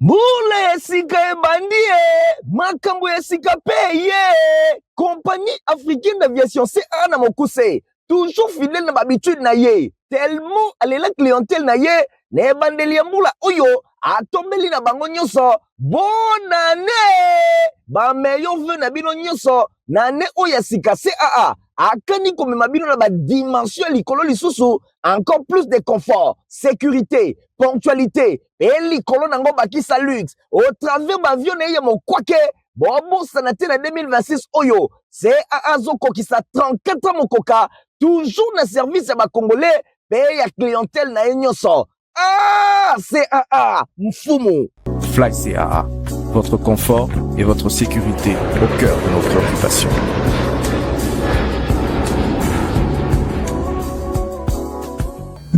Mbula ya sika ebandi e, makambo ya sika mpe eye. Compagnie africaine d'aviation CAA na mokuse, toujours fidèle na bahabitude na ye, tellement alela clientèle na ye na ebandeli ya mbula oyo atombeli na bango nyonso bonne année, ba meilleurs vœux na bino nyonso na année oyo ya sika. CAA akani komema bino na badimension ya likolo lisusu, encore plus de confort, sécurité, ponctualité mpe likolo nango bakisa luxe au travers baavion na ye ya mokwake. Bobosana te, na 2026 oyo CAA azokokisa 34 ans mokoka, toujours na service ya bacongolais mpe ya clientèle na ye nyonso. Ah, CAA mfumu. Fly CAA, votre confort et votre sécurité au cœur de nos préoccupations.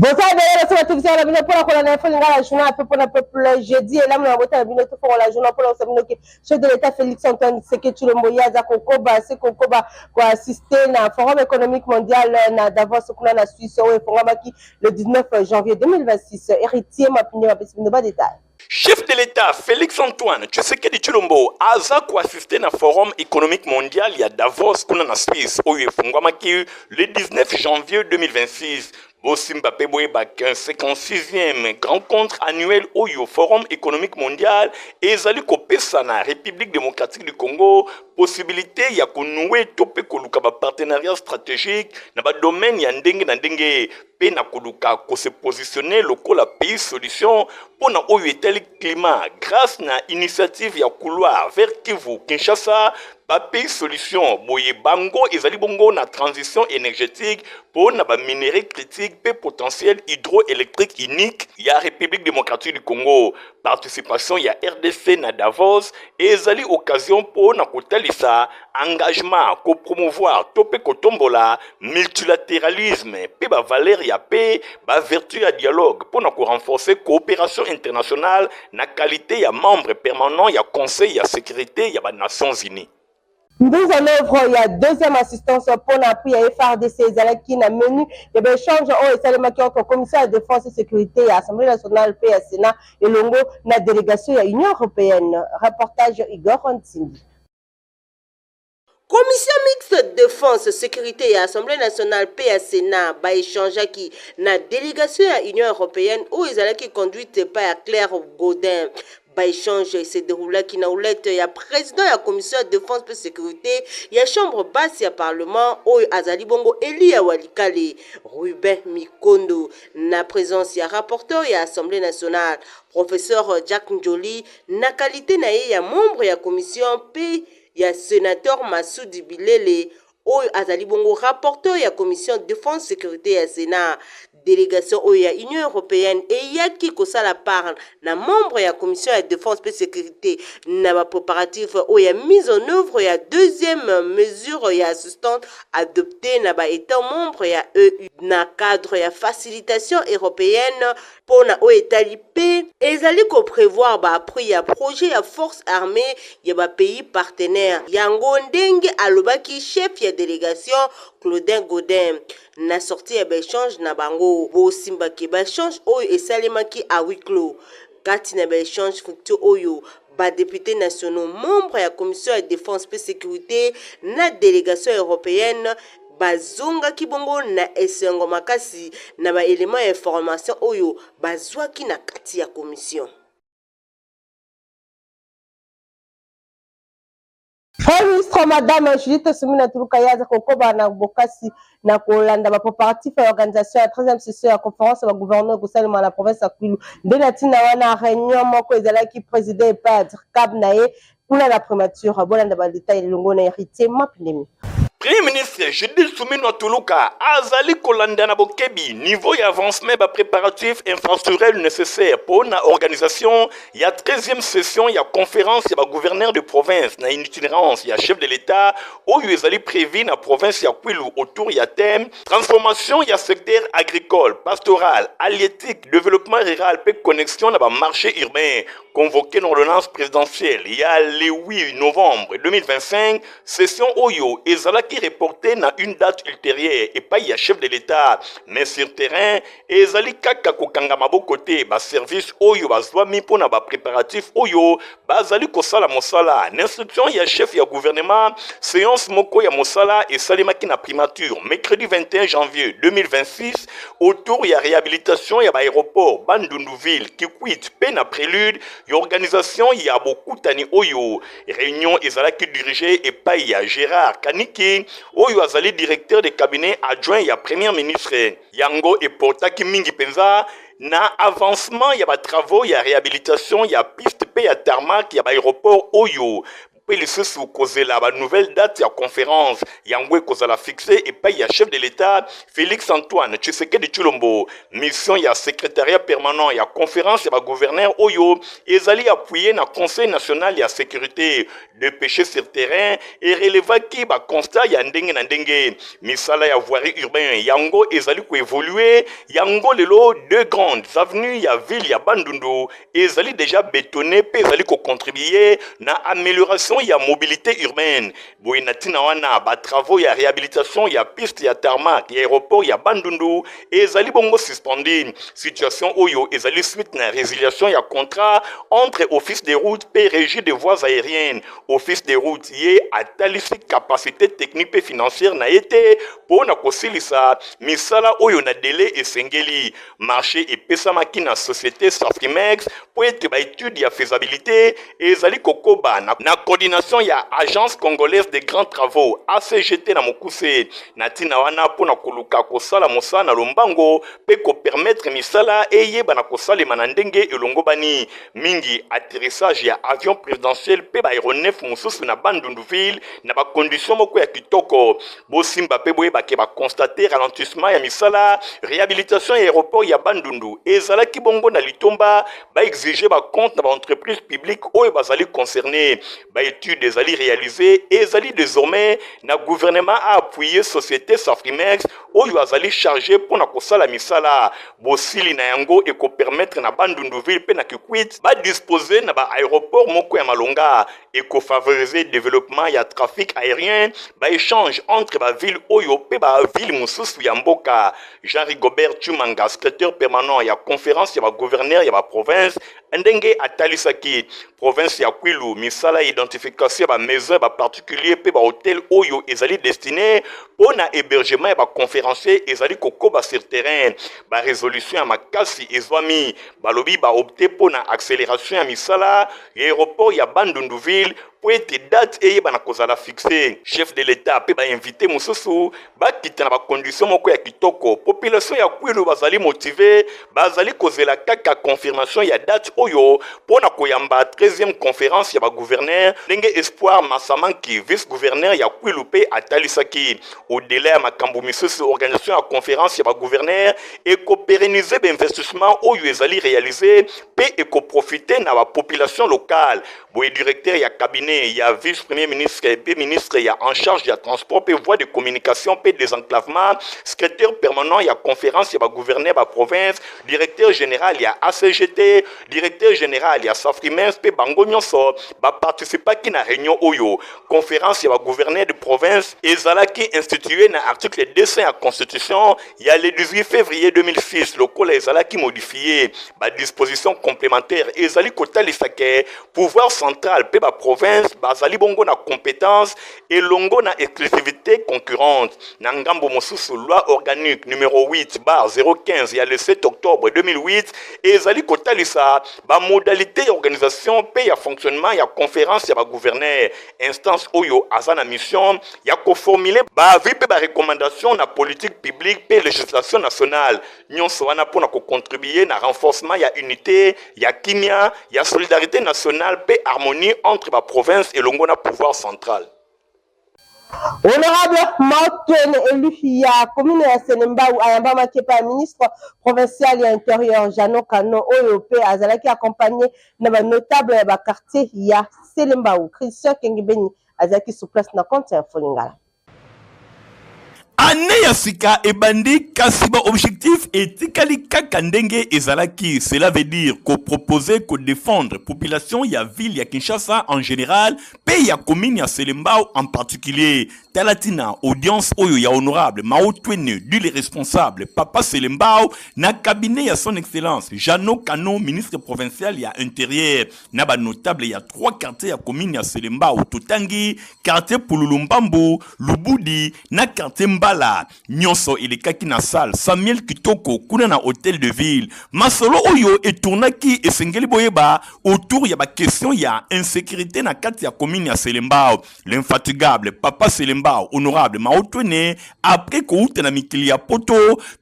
Boza ebele baso batekisaka na bino mpona kolanda info lingala, journal ape mpona peuple. Jeudi elamu na bota na bino. Tofongola journal mpona kosa bino ke chef de l'État Félix Antoine Tshisekedi Tshilombo ye aza kokoba se kokoba koassister na Forum économique mondial na Davos kuna na Suisse, oyo efongamaki le 19 janvier 2026. Héritier Mapinde bapesi bino badetail. Chef de l'État Félix Antoine Tshisekedi Tshilombo aza koassister na Forum économique mondial ya Davos kuna na Suisse, oyo efungwamaki le 19 janvier 2026. Bosimba mpe boyebaka, 56e rencontre annuelle oyo Forum économique mondial ezali kopesa na République démocratique du Congo possibilité ya konouer to mpe koluka bapartenariat stratégique na badomaine ya ndenge na ndenge, mpe na koluka kose positionner lokola pays solution mpo na oyo etali climat grâce na initiative ya couloir vers Kivu Kinshasa. Bapays solution boye bango ezali bongo na transition énergétique mpo na baminerai critique mpe potentiel hydroélectrique unique ya République démocratique du Congo. Participation ya RDC na Davos ezali occasion mpo na kotalisa engagement, kopromouvoir to mpe kotombola multilatéralisme mpe bavaleur ya paix, bavertu ya dialogue, mpo na korenforcer coopération internationale na qualité ya membre permanent ya Conseil ya sécurité ya banations unies. Mise en œuvre ya deuxième assistance mpona appui ya FARDC ezalaki na menu ya baéchange oyo esalemaki entre commission ya défense et sécurité ya Assemblée nationale mpe ya Sénat elongo na délégation ya Union européenne. Reportage Igor Ntsimbi. Commission mixte défense sécurité ya Assemblée nationale mpe ya Sénat baéchangeaki na délégation ya Union européenne oyo ezalaki conduite epai ya Claire Godin. Baéchange se déroulaki na houlette ya président ya commission ya défense mpe sécurité ya chambre basse ya parlement, oyo azali bongo élu ya Walikale, Ruben Mikondo, na présence ya rapporteur ya Assemblée nationale, professeur Jack Njoli, na qualité na ye ya membre ya commission, mpe ya sénateur Masudi Bilele, oyo azali bongo rapporteur ya commission défense sécurité ya Sénat. Délégation oyo ya Union européenne eyaki kosala part na membre ya commission ya défense mpe sécurité na bapréparatif oyo ya mise en œuvre ya deuxième mesure ya assistance adoptée na baétat membre ya EU na cadre ya facilitation européenne mpona oyo etali mpe ezali koprévoir baappui ya projet ya force armée ya bapays partenaire. Yango ndenge alobaki chef ya délégation Claudin Godin na sortie ya baéchange na bango. Bosimbaki baéchange oyo esalemaki à huis clos. Kati na baéchange fructueux oyo, badéputés nationaux membre ya commission ya défense mpe sécurité na délégation européenne bazongaki bongo na esengo makasi na baélément ya information oyo bazwaki na kati ya commission. Premier ministre Madame Judith Suminwa Tuluka ye aza kokoba na bokasi na kolanda bapréparatif ya organisation ya 13e session ya conférence ya bagouverneur ekosalema na province ya Kwilu. Nde na ntina wana, réunion moko ezalaki président epai ya dircab na ye kuna na primature. Bolanda badetail elongo na Héritier Mapindemi. Premier ministre Judith Suminwa Tuluka azali kolanda na bokebi niveau ya avancement bapréparatif infrastructurel nécessaire mpo na organisation ya 13e session ya conférence ya bagouverneur de province na itinérance ya chef de l'État, oyo ezali prévu na province ya Kwilu autour ya thème transformation ya secteur agricole, pastoral, halieutique, développement rural mpe connexion na bamarché urbain. Convoqué na ordonnance présidentielle ya le 8 novembre 2025, session oyo ezalaki Ezalaki reporte na une date ultérieure epai ya chef de l'Etat, mais sur terrain ezali kaka kokanga maboko te. Ba services oyo bazwami mpo na ba préparatifs oyo bazali kosala mosala na instruction ya chef ya gouvernement. Séance moko ya mosala esalemaki na primature mercredi 21 janvier 2026 autour ya réhabilitation ya ba aéroport Bandundu-ville, Kikwit mpe na prélude ya organisation ya bokutani oyo. Réunion ezalaki dirigée epai ya Gérard Kaniki oyo azali directeur de cabinet adjoint ya premier ministre. Yango eportaki mingi mpenza na avancement ya ba travaux ya réhabilitation ya piste mpe ya tarmac ya ba aéroport oyo, mpe lisusu kozela ba nouvelle date ya conférence. Yango ekozala fixe epai ya chef de l'État Félix Antoine Tshisekedi Tshilombo. Mission ya secrétariat permanent ya conférence ya bagouverneur oyo ezali appuyé na Conseil national ya sécurité dépêché sur terrain erelevaki baconstat ya ndenge na ndenge. Misala ya voirie urbain yango ezali koévoluer. Yango lelo deux grandes avenues ya ville ya Bandundu ezali déjà bétonné mpe ezali kocontribuer na amélioration ya mobilité urbaine. Boye na ntina wana, batravaux ya réhabilitation ya piste ya tarmac ya aéroport ya Bandundu ezali bongo suspendu. Situation oyo ezali suite na résiliation ya contrat entre Office des routes mpe Régie des voies aériennes. Office des routes ye atalisi capacité technique mpe financière na ye te mpo na kosilisa misala oyo na délai esengeli. Marché epesamaki na société Safrimex mpo ete baétude ya faisabilité ezali kokoba na coordination ya Agence congolaise des grands travaux, ACGT na mokuse. Na ntina wana, mpo na koluka kosala mosala na lombango mpe kopermettre misala eyeba na kosalema na ndenge elongobani mingi, atterrissage ya avion présidentiel mpe baaéronef mosusu na Bandunduville na bacondition moko ya kitoko. Bosimba mpe boyebake baconstater ralentissement ya misala réhabilitation ya aéroport ya Bandundu ezalaki bongo na litomba baexige bacompte na baentreprise publique oyo bazali concerné. Baétude ezali réalisé, ezali désormais na gouvernement aappuyer société Safrimex oyo azali chargé mpona kosala misala. Bosili na yango ekopermettre na Bandunduville mpe na Kikwit badispose na baaéroport moko ya malonga. Ekofavoriser développement ya trafic aérien, baéchange entre baville oyo mpe baville mosusu ya mboka. Jean Rigobert Chumanga, secrétaire permanent ya conférence ya bagouverneur ya baprovince, ndenge atalisaki province ya Kwilu, misala ya identification ya bamaison ya baparticulier mpe bahotel oyo ezali destiné mpo na hébergement ya baconférencier ezali kokoba sur terrain. Barésolution ya makasi ezwami, balobi baopte mpo na accélération ya misala ya aéroport ya Bandunduville mpo ete date eyebana kozala fixe, chef de l'État mpe bainvité mosusu bakita na bacondition moko ya kitoko. Population ya Kwilu bazali motivé, bazali kozela kaka confirmation ya date oyo mpo na koyamba 13e conférence ya bagouverneur, ndenge Espoir Masamanki, vice gouverneur ya Kwilu, mpe atalisaki. Au-delà ya makambo misusu, organisation ya conférence ya bagouverneur ekopérenniser bainvestissement oyo ezali réalisé mpe ekoprofite na bapopulation locale. Boye directeur ya cabinet ya vice premier ministre mpe ministre ya en charge ya transport mpe voie de communication mpe désenclavement, secrétaire permanent ya conférence ya bagouverneur baprovince, directeur général ya ACGT, directeur général ya Safrimex mpe bango nyonso baparticipaki na réunion oyo. Conférence ya bagouverneur de province ezalaki institué na article 200 ya constitution ya le 18 février 2006 lokola ezalaki modifié. Badisposition complémentaire ezali kotalisa ke pouvoir central mpe baprovince bazali bongo na compétence elongo na exclusivité concurrente. Na ngambo mosusu, loi organique numéro 8/015 ya le 7 octobre 2008 ezali kotalisa bamodalité ya organisation mpe ya fonctionnement ya conférence ya bagouverneur, instance oyo aza na mission ya koformuler baavis mpe barecommandation na politique publique mpe législation nationale. Nyonso wana mpona kocontribuer na renforcement ya unité, ya kimia, ya solidarité nationale mpe harmonie entre baprovince elongo na pouvoir central. Honorable Martin, élu ya commune ya Selembao, ayambamaki epai ya ministre provincial ya intérieur Jano Kano, oyo mpe azalaki accompagné na banotable ya baquartier ya Selembao. Christian Kengebeni azalaki sur place na compte ya Folingala. Annee ya sika ebandi kasi ba objectifs etikali kaka ndenge ezalaki, cela veut dire ko proposer ko defendre population ya ville ya Kinshasa en general pe ya commune ya Selembao en particulier. Tala tina audience oyo ya honorable Mao Twene dit le responsable papa Selembao na cabinet ya son excellence Jeannot Kano ministre provincial ya interieur na ba notable ya trois quartiers ya commune ya Selembao totangi quartier Pululu Mbambu, Lubudi na quartier Mbala. Nyonso elekaki na salle Samuel Kitoko kuna na hotel de ville. Masolo oyo etournaki esengeli boyeba autour ya ba question ya insécurité na kati ya commune ya Selembao. L'infatigable papa Selembao honorable Mao Twene après kouta na mikili ya poto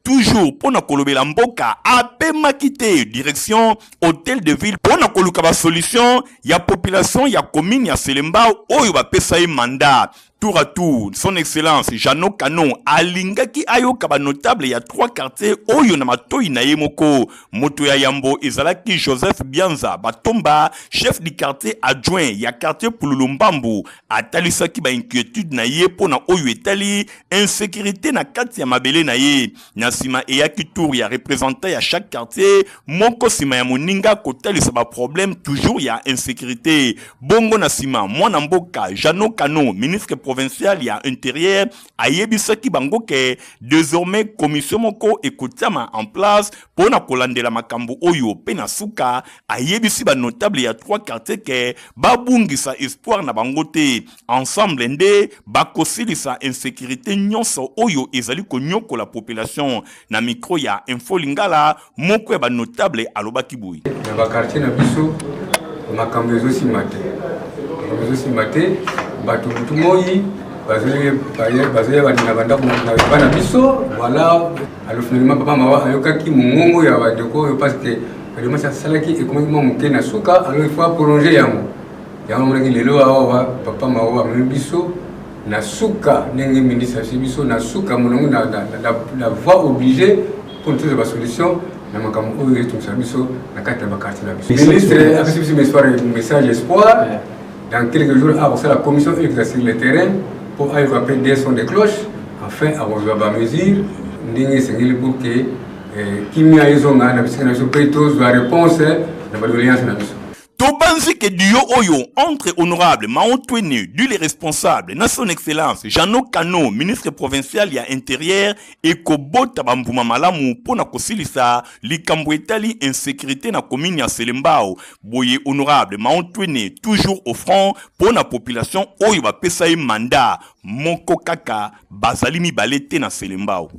toujours mpo na kolobela mboka apemaki te direction hotel de ville mpo na koluka ba solution ya population ya commune ya Selembao oyo bapesa ye mandat. Tour à tour, son excellence Jeannot Kano alingaki ayoka ba notable ya trois quartiers oyo na matoyi na ye moko. Moto ya yambo ezalaki Joseph Bianza Batomba, chef du quartier adjoint ya quartier Pululu Mbambu, atalisaki ba inquiétude na ye mpo na oyo etali insécurité na kati ya mabele na ye. Na sima eyaki tour ya representant ya chaque quartier moko sima ya moninga kotalisa ba problème toujours ya insécurité. Bongo na sima mwana mboka Jeannot Kano, ministre provincial ya interieur, ayebisaki bango ke désormais commission moko ekotiama en place mpo na kolandela makambo oyo, mpe na suka ayebisi ba notable ya trois quartiers ke babungisa espoir na bango te. Ensemble nde bakosilisa insecurite nyonso oyo ezali konyokola population. Na micro ya Info Lingala, moko ya ba notable alobaki boye. Na ba quartier na biso makambo ezosimba te, makambo ezosimba te, bato butu moi bazoya na bandako na bana biso. Voilà, alors finalement papa mawa ayokaki mongongo ya bandeko oyo parce que bademasi asalaki ekomaki mwa moke na suka, alors il faut prolonger yango. Yango namonaki lelo awa papa Mao amemi biso na suka ndenge ministre asi biso na suka molongo na, na, na, na voie obligée mpo tozwa basolution na makambo oyo etungisa biso na kati ya bakartier na biso. Ministre apesi biso message espoir dans quelques jours akosala commission oyo ekita sur le terrain mpo ayoka mpe des sons de cloche, enfin akozwa bamesure ndenge esengeli pour que eh, kimia ezonga na bisika na biso mpe tozwa réponse na badoléance na biso. Tobanzi ke duo oyo entre honorable Mao Twene, du le responsable na son excellence Jeannot Kano, ministre provincial ya interieur, ekobota ba mbuma malamu mpo na kosilisa likambo etali insecurite na commune ya Selembao. Boye honorable Mao Twene toujours au front mpo na population oyo bapesa ye mandat moko kaka, bazali mibale te na Selembao.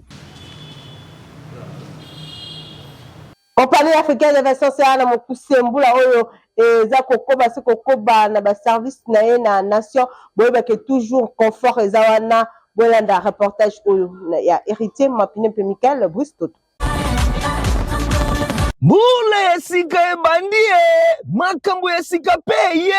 Compagnie africaine d'aviation CAA na mokuse mbula oyo eza kokoba se kokoba na ba service na ye na nation boyeba ke toujours confort eza wana bolanda reportage oyo ya Héritier Mapine mpe Michael Brice Toto. Mbula ya sika ebandi e, makambo ya sika pe eye.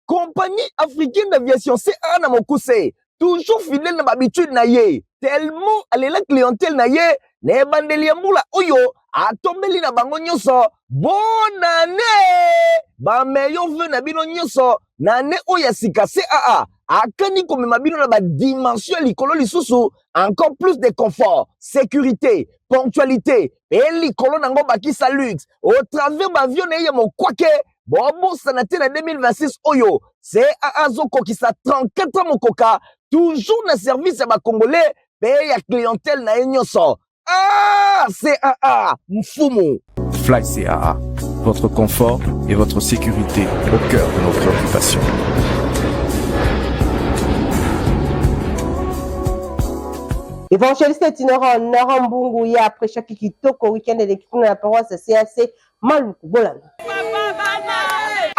Compagnie africaine d'aviation CAA na mokuse toujours fidèle na bahabitude na ye tellement alela clientèle na ye na ebandeli ya mbula oyo atombeli na bango nyonso bonne année ba meilleurs vœux na bino nyonso na année oyo ya sika CAA akani komema bino na ba dimension ya likolo lisusu encore plus de confort sécurité ponctualité pe likolo nango bakisa luxe au travers ba avion na ye ya mokwake Bobosana te na 2026 oyo CAA azokokisa 34 ans mokoka toujours na service ya ba congolais pe ya clientèle na ye nyonso. Ah CAA mfumu. Fly CAA, votre confort et votre sécurité au cœur de nos préoccupations. Évangéliste itinérant Nora Mbungu ye aprechaki kitoko week-end eleki kuna na paroisse CAC Maluku bolanda.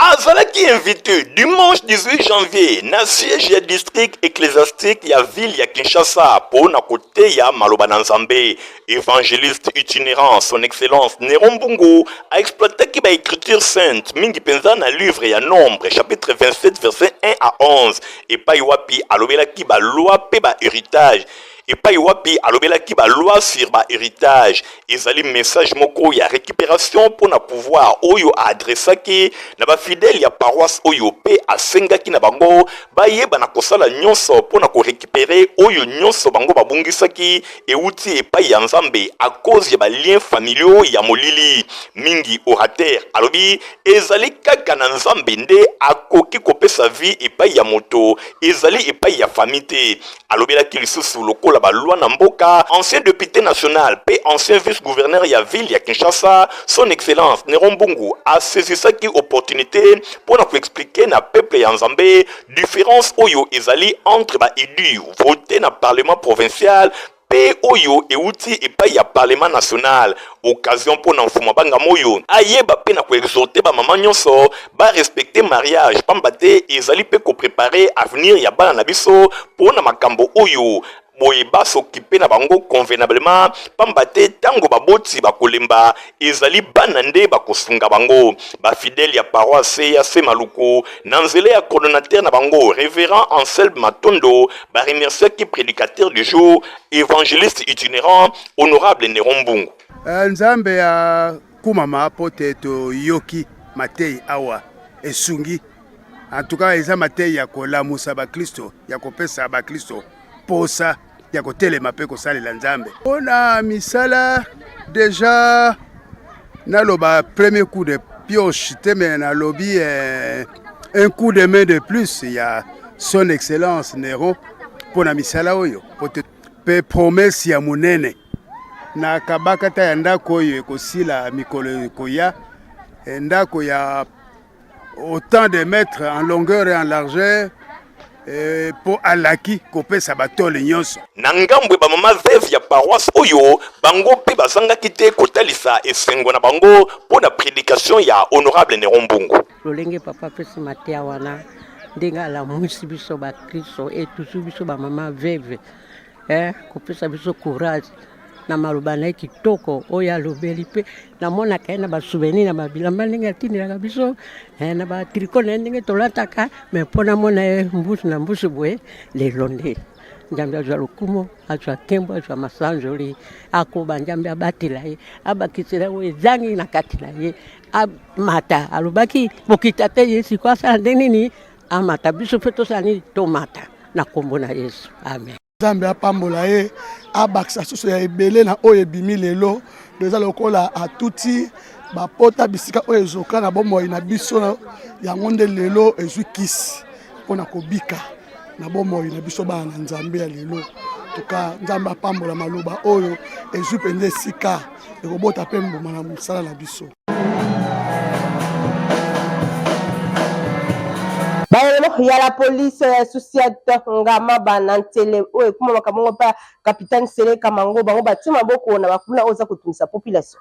Azalaki invité dimanche 18 janvier na siège ya district ecclésiastique ya ville ya Kinshasa mpo na koteya maloba na Nzambe. Évangéliste itinérant son excellence Néron Mbungu a exploitaki ba écriture sainte mingi mpenza na livre ya Nombre chapitre 27 verset 1 à 11 epai wapi alobelaki ba loi mpe ba héritage. epai wapi alobelaki ba loi sur ba heritage. Ezali message moko ya recuperation mpo na pouvoir oyo a adressaki na ba fidèles ya paroisse oyo mpe asengaki na bango bayeba na kosala nyonso mpo na ko recuperer oyo nyonso bango babungisaki ewuti epai ya Nzambe à cause ya ba liens familiaux ya molili mingi. Orateur alobi ezali kaka na Nzambe nde akoki kopesa vie epai ya moto, ezali epai ya famille te. Alobelaki lisusu lokola ba lois na mboka, ancien depute national mpe ancien vice-gouverneur ya ville ya Kinshasa, Son Excellence Neron Mbungu a saisissaki opportunite mpo na ko expliquer na peuple ya Nzambe difference oyo ezali entre ba élus votes na parlement provincial mpe oyo euti epai ya parlement national. Occasion mpo na Mfuma Bangamoyo ayeba mpe na ko exhorter ba mama nyonso ba respecter mariage pamba te ezali mpe ko preparer avenir ya bana na biso mpo na makambo oyo boye ba s'occuper na bango convenablement pamba te tango baboti bakolemba ezali bana nde bakosunga bango. Ba fidèles ya paroisse CAC Maluku na nzela ya coordonnateur na bango Reverend Anselme Matondo ba remerciaki predicateur du jour Evangeliste itinerant Honorable Neron Mbungu. Eh, Nzambe ya kumama po te toyoki mateyi awa esungi en tout cas eza mateyi ya kolamusa baklisto ya kopesa baklisto posa ya kotelema mpe kosalela Nzambe mpo na misala deja naloba premier coup de pioche te me nalobi eh, un coup de main de plus ya son excellence Nero mpo na misala oyo po te mpe promesse ya monene na kabakata ya ndako oyo ekosila mikolo ekoya eh, ndako ya autant de mètres en longueur et en largeur mpo eh, alaki kopesa batole nyonso. Na ngambo ya bamama veuve ya paroisse oyo, bango mpe bazangaki te kotalisa esengo na bango mpo na predication ya honorable Neron Mbungu. Lolenge papa apesi mateya wana, ndenge alamwisi biso bakristo e toujours biso bamama veuve eh, kopesa biso courage na maloba na ye kitoko oyo alobeli mpe namonaka ye na basouvenir na babilamba ndenge atindelaka biso eh, na batriko na ye ndenge tolataka me mpo namona ye mbusu na mbusu boye lelo nde nzambe azwa lokumu azwa nkembo azwa masanzoli akoba nzambe abatela ye abakisela oyo ezangi na kati na ye amata alobaki bokita te ye sikoyo asala ndenge nini amata biso mpe tosala nini tomata na nkombo na yesu amen Nzambe apambola ye abakisa susu ya ebele na oyo ebimi lelo eza lokola atuti bapota bisika oyo ezoka na bomoi na biso yango nde lelo ezwi kisi mpo na kobika na bomoi na biso bana na Nzambe ya lelo tuka Nzambe apambola maloba oyo ezwi mpenza esika ekobota mpe mbuma na mosala na biso. Baelemo ya la police ya Susiat Ngamaba na Nsele oyo ekumamaka bongo mpe capitaine Sele Kamango bango batie maboko na bakuna oyo eza kotungisa population.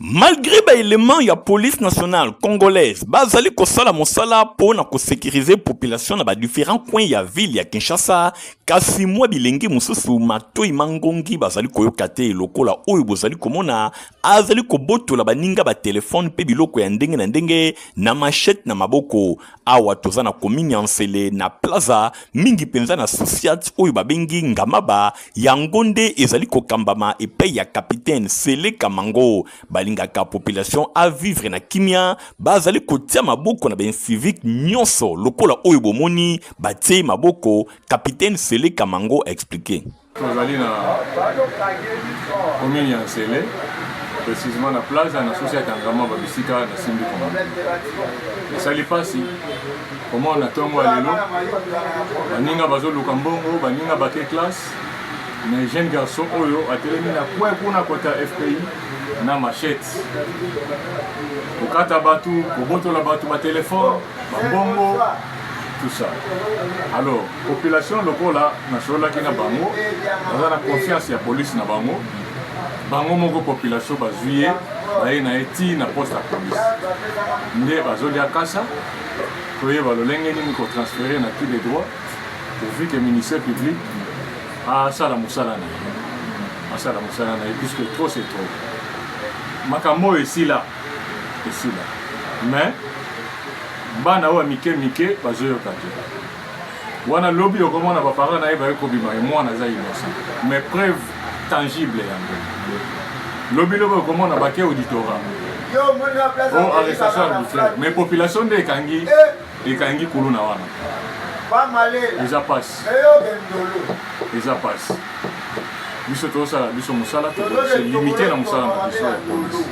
Malgré ba elements ya police nationale congolaise bazali kosala mosala mpo na kosekirize population na ba différents coins ya ville ya Kinshasa, kasi mwa bilenge mosusu matoi mangongi bazali koyoka te lokola oyo bozali komona azali kobotola baninga ba telefone mpe biloko ya ndenge na ndenge na machette na maboko. Awa toza na commune ya Nsele na Plaza, mingi mpenza na Sosiat oyo babengi Ngamaba, yango nde ezali kokambama epai ya capitaine Sele Kamango. Balingaka population a vivre na kimia, bazali kotia maboko na ba inciviques nyonso lokola oyo bomoni batie maboko, capitaine Sele Kamango a expliquer. Tozali na commune ya Nsele, précisément na plaza na sosi ya Tangama ba bisika na simbi commande. Esali pasi komona na ntongo ya lelo baninga bazoluka mbongo, baninga bake classe, mais jeune garçon oyo atelemi na coin kuna kota FPI na machette kokata bato, kobotola bato ba telefone, bambongo tout ça. Alors population lokola nasololaki na bango baza na confiance ya police na bango bango moko population bazwi ye baye na ye ti na poste ya police nde bazolia kasa toyeba lolenge nini kotransfere na qui de droit pourvu que ministère public asala mosala na ye asala mosala na ye puisque trop c'est trop makambo oyo esila esila mais bana oyo ya mike mike bazoyoka te. Wana lobi okomona ba parents na ye baye kobima ye mwana aza innocent mais preuve tangible yango lobi lobi okomona bake auditorat o arrestation arbitraire mais population nde ekangi ekangi kuluna wana. Eza pasi, eza pasi. Biso tozosala biso mosala, toko se limite na mosala na biso ya police,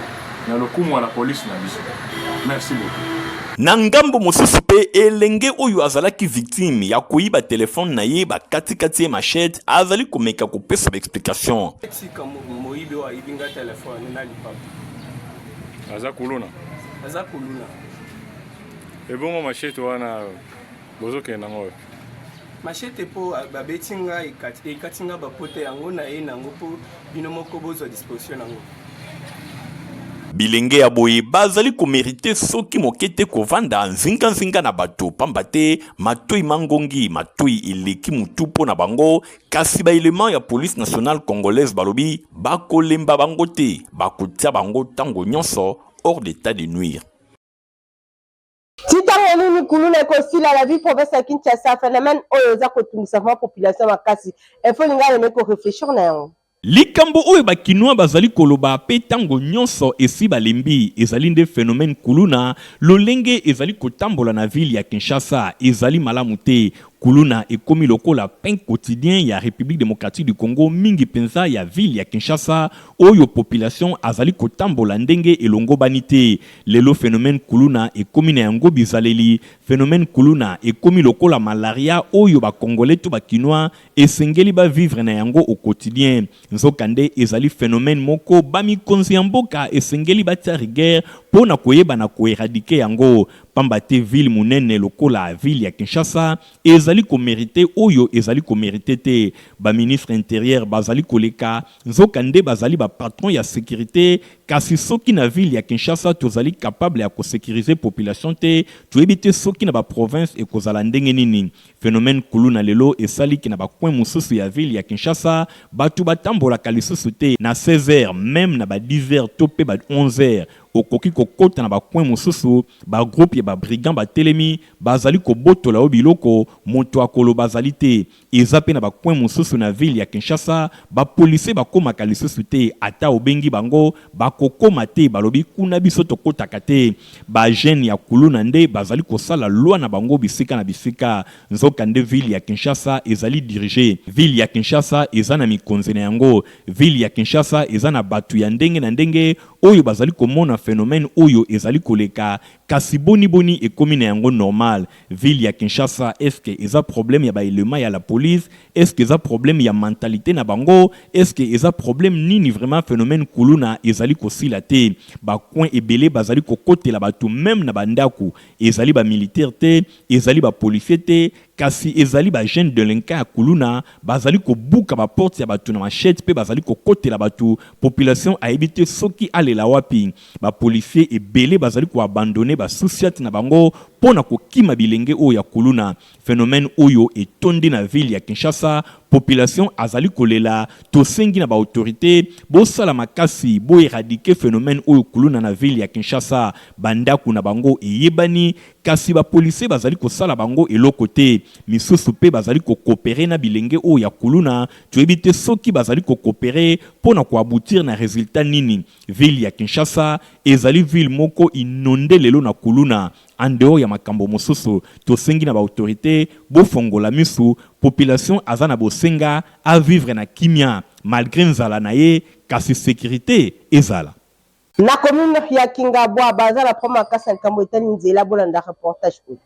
na lokumu ya la police na biso. Merci beaucoup. Na ngambo mosusu mpe, elenge oyo azalaki victime ya koyiba telephone na ye bakati-kati ye machette azali komeka kopesa ba explications. Tika moyibi oyo ayibi nga telephone na lipapa. Aza kuluna. Aza kuluna. Ebongo machette wana bozokende nango wapi? Machette mpo babeti nga ekati nga bapota yango na ye nango mpo bino moko bozwa disposition nango. Bilenge ya boye bazali komerite soki moke te kovanda nzinganzinga na bato, pamba te matoi mangongi matoi eleki motu mpo na bango. Kasi ba elements ya police nationale congolaise balobi bakolemba bango te, bakotia bango tango nyonso hors d'état de nuire. Ti ntango nini kuluna ekosila na ville province ya Kinshasa? Phenomène oyo eza kotungisa vraiment population makasi. Info Lingala emeki ko reflechir na yango. Likambo oyo ba kinois bazali koloba pe tango nionso esi balembi ezali nde phenomène kuluna lolenge ezali kotambola na ville ya Kinshasa ezali malamu te. Kuluna ekomi lokola pain quotidien ya Republique democratique du Congo mingi penza ya ville ya Kinshasa oyo population azali kotambola ndenge elongobani te. Lelo phenomène kuluna ekomi na yango bizaleli. Phenomène kuluna ekomi lokola malaria oyo ba congolais to ba kinois esengeli ba vivre na yango au quotidien. Nzokande ezali phenomène moko ba mikonzi ya mboka esengeli batia rigueur po na koyeba na ko eradiquer yango. Pamba te ville munene lokola ville ya Kinshasa ezali ko meriter oyo ezali ko meriter te. Ba ministres interieur bazali koleka, nzoka nde bazali ba patrons ya securite, kasi soki na ville ya Kinshasa tozali capable ya ko securiser population te, toyebi te soki na ba provinces ekozala ndenge nini. Phenomène kuluna lelo esali ke na ba coins mosusu ya ville ya Kinshasa, batu batambolaka lisusu te na 16 heures, meme na ba 10 heures to pe ba 11 heures. Okoki kokota na ba coins mosusu, ba groupes ya ba brigands batelemi, bazali kobotola yo biloko, moto akoloba azali te. Eza pe na ba coins mosusu na ville ya Kinshasa, ba policiers bakomaka lisusu te, ata obengi bango, bakokoma te, balobi kuna biso tokotaka te. Ba jeunes ya kuluna nde bazali kosala loi na bango bisika na bisika. Nzoka nde ville ya Kinshasa ezali diriger. Ville ya Kinshasa eza na mikonzi na yango. Ville ya Kinshasa eza na batu ya ndenge na ndenge oyo bazali komona phenomène oyo ezali koleka, kasi boni boni ekomi na yango normal? Ville ya Kinshasa est ce que eza problème ya ba elements ya la police? Est ce que eza problème ya mentalite na bango? Est ce que eza problème nini vraiment phenomène kuluna ezali kosila te? Ba coins ebele bazali kokotela batu meme na ba ndaku, ezali ba militaires te, ezali ba policiers te, Kasi ezali ba jeunes delinquants ya kuluna bazali kobuka ba portes ya batu na machette pe bazali kokotela batu, population ayebi te soki alela wapi. Ba policiers ebele bazali ko abandonner ba sous-ciat na bango po na kokima bilenge oyo ya kuluna. Phenomène oyo etondi na ville ya Kinshasa, population azali kolela, tosengi na ba autorites bosala makasi bo eradiquer phenomène oyo kuluna na ville ya Kinshasa. Ba ndaku na bango eyebani, Kasi ba policiers bazali kosala bango eloko te. Misusu pe bazali ko cooperer na bilenge oyo ya kuluna, toyebi te soki bazali ko cooperer po na ko aboutir na resultat nini. Ville ya Kinshasa ezali ville moko inondee lelo na kuluna. En dehors ya makambo mosusu, tosengi na ba autorites bofongola misu, population aza na bosenga a vivre na kimia malgre nzala na ye, kasi securite ezala. Na commune ya Kingabwa baza na problème makasi na likambo etali nzela, bolanda reportage oyo.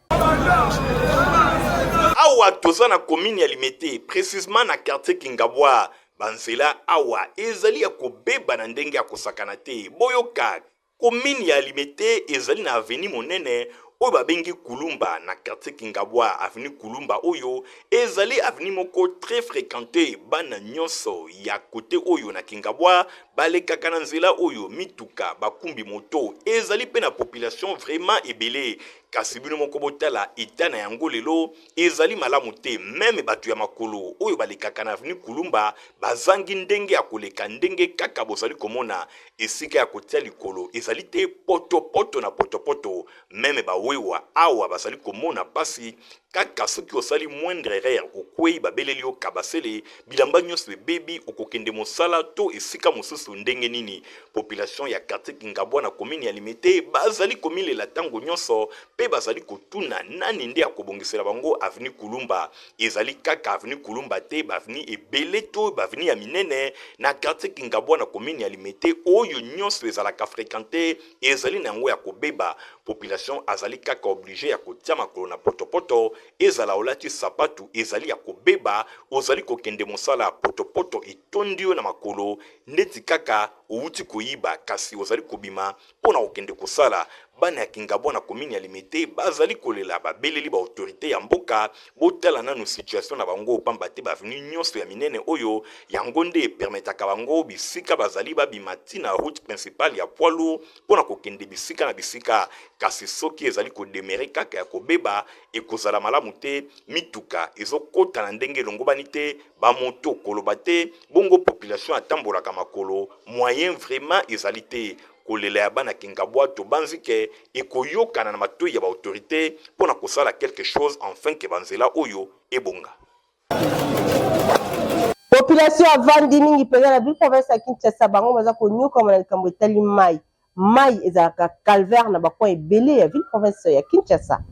Awa toza na commune ya Limete, precisement na quartier Kingabwa. Ba nzela awa ezali ya kobeba na ndenge ya kosakana te. Boyoka, commune ya Limete ezali na avenue monene oyo babengi Kulumba na quartier Kingabwa. Avenue Kulumba oyo ezali avenue moko très frequentee, bana nyonso ya cote oyo na Kingabwa Balekaka na nzela oyo mituka, bakumbi moto, ezali pe na population vraiment ebele. Kasi bino moko botala etat na yango lelo ezali malamu te, meme bato ya makolo oyo balekaka na avenue Kulumba bazangi ndenge ya koleka ndenge kaka bozali komona esika ya kotia likolo ezali te, poto poto na poto poto, meme ba wewa awa bazali komona pasi kaka soki osali moindre erreur okwei babeleli yo kabasele, bilamba nionso ebebi okokende mosala to esika mosusu ndenge nini? Population ya quartier Kingabwa na commune ya Limete bazali komilela tango nionso pe bazali kotuna nani nde akobongisela bango avenue Kulumba. Ezali kaka avenue Kulumba te, ba avenue ebele to ba avenue ya minene na quartier Kingabwa na commune ya Limete oyo nionso ezalaka frequente ezali na yango ya kobeba. Population azali kaka oblige ya kotia makolo na potopoto, ezala olati sapatu ezali ya kobeba, ozali kokende mosala potopoto etondi yo na makolo ndeti kaka owuti koyiba kasi ozali kobima mpo na kokende kosala. Bana ya Kingabwa na commune ya Limete bazali kolela, babeleli ba autorites ya mboka botala nanu situation na bango pamba te ba avenues nionso ya minene oyo yango nde e permettaka bango bisika bazali babima ti na route principale ya poids lourd mpo na kokende bisika na bisika. Kasi soki ezali ko demeurer kaka ya kobeba ekozala malamu te, mituka ezokota na ndenge elongobani te, ba moto koloba te, bongo population atambolaka makolo, moyen vraiment ezali te. Kolela ya bana Kingabwa tobanzi ke ekoyokana na matoyi ya ba autorites mpo na kosala quelque chose enfin ke ba nzela oyo ebonga. Population avandi mingi mpenza na ville province ya Kinshasa, bango baza konyokwama na likambo etali mayi. Mayi ezalaka calvaire na ba coins ebele ya ville province ya Kinshasa.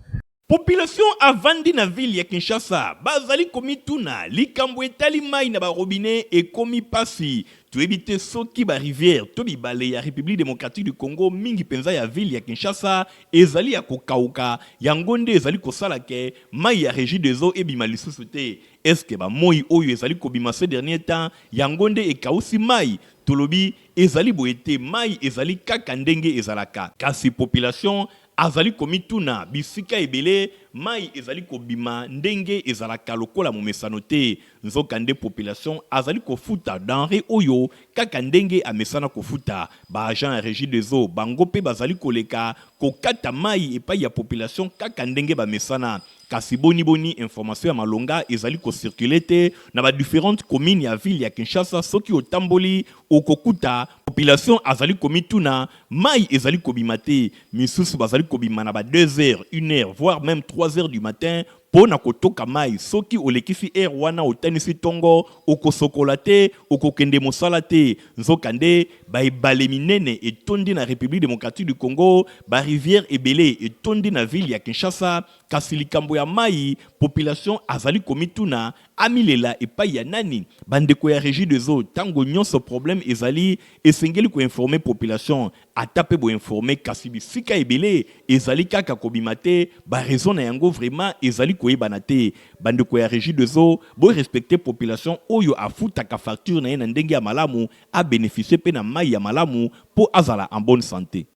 Population avandi na ville ya Kinshasa bazali komituna likambo etali mayi na ba robinet ekomi pasi. Toyebi te soki ba rivières to bibale ya Republique democratique du Congo mingi penza ya ville ya Kinshasa ezali ya kokawuka yango nde ezali kosala ke mayi ya Regideso ebima lisusu te. Est-ce que ba moyi oyo ezali kobima ces derniers temps yango nde ekawusi mayi? Tolobi ezali boye te mayi ezali kaka ndenge ezalaka. Kasi population Azali komituna bisika ebele mayi ezali kobima ndenge ezalaka lokola momesano te, nzokande population azali kofuta denree oyo kaka ndenge amesana kofuta. Ba agents ya Regie des eaux bango mpe bazali koleka kokata mayi epayi ya population kaka ndenge bamesana. Kasi boni boni information ya malonga ezali ko circuler te na ba differentes communes ya ville ya Kinshasa, soki otamboli okokuta population azali komituna mayi ezali kobima te, misusu bazali kobima na ba deux heures, une heure voire meme trois heures du matin po na kotoka mayi, soki olekisi heure wana otanisi tongo okosokola te, okokende mosala te, nzokande ba ebale minene etondi na Republique democratique du Congo, ba rivières ebele etondi na ville ya Kinshasa, Kasi likambo ya mayi, population azali komituna, amilela epayi ya nani? Ba ndeko ya Regie des eaux, tango nionso problème ezali, esengeli ko informer population. Ata pe bo informer kasi bisika ebele ezali kaka kobima te, ba raisons na yango vraiment ezali koyebana te. Ba ndeko ya Regie des eaux, bo respecter population oyo afutaka facture na ye na ndenge ya malamu, a beneficier pe na mayi ya malamu po azala en bonne sante.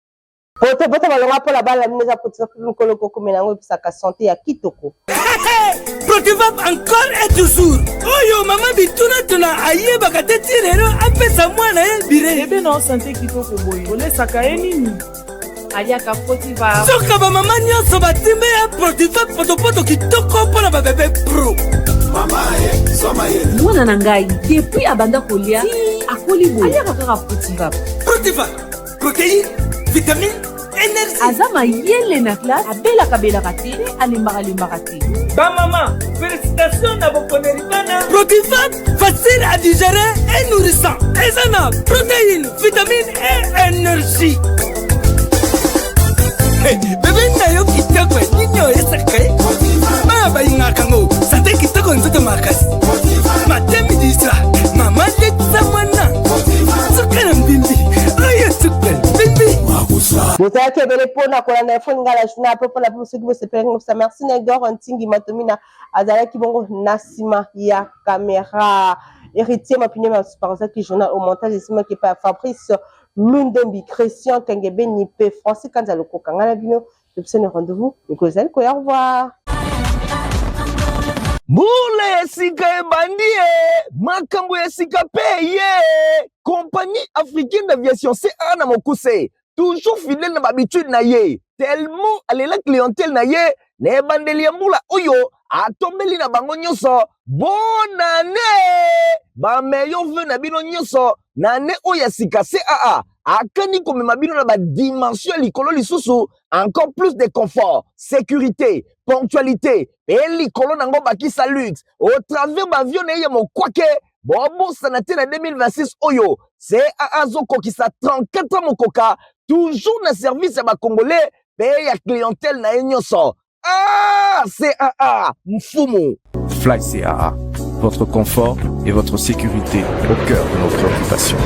Poto poto balonga mpo na bana na bino eza potifa mpe mikolo kokomela yango epesaka sante ya kitoko. Protivap encore et toujours oyo mama bituna tuna ayebaka te ti lelo apesa mwana ye bire. Bebe na sante kitoko boye olesaka ye nini? Aliaka Protivap. Soka ba mama nyonso batimbe ya Protivap potopoto kitoko mpo na ba bebe pro. Mwana na ngai depuis abanda kolia akoli boye aliaka kaka Protivap. Protivap protéine vitamine énergie aza mayele na classe abelaka belaka te mpe alembaka lembaka te. Bamama félicitation na boponeli bana Protifat facile à digérer et nourrissant eza na protéine vitamine et énergie. Hey, bebe na yo kitoko nini oyesaka ye bana balingaka yango sante kitoko nzoto makasi matemidisa mama letisa mwana suka na mbimbi oyo suka mbimbi Bozalaki ebele mpo na kolanda info lingala journal mpe mpo na bino soki bosepelaki ngopesa merci na Edouard Ntingi Matomina azalaki bongo na nsima ya kamera Héritier Mapine masuparizaki journal au montage esimaki epai ya Fabrice Lundembi Christian Kengebeni mpe Francis Kanza Lokoka ngai na bino topesani rendez-vous mikolo ezali koya au revoir. Mbula ya sika ebandi e, makambo ya sika pe eye. Compagnie africaine d'aviation CAA na mokuse, toujours fidèle na ba habitude na ye. Tellement alela clientèle na ye na ebandeli ya mbula oyo, atombeli na bango nyonso bonne année, bameilleurs vœux na bino nyonso na année oyo ya sika. CAA akani komema bino na badimension ya likolo lisusu, encore plus de confort, sécurité, ponctualité mpe likolo nango bakisa luxe au travers baavion na ye ya mokwake. Bobosana te, na 2026 oyo, CAA azokokisa 34 ans mokoka, toujours na service ya bacongolais mpe ya clientèle na ye nyonso. Ah, CAA mfumu. Fly CAA, votre confort et votre sécurité au cœur de nos préoccupations.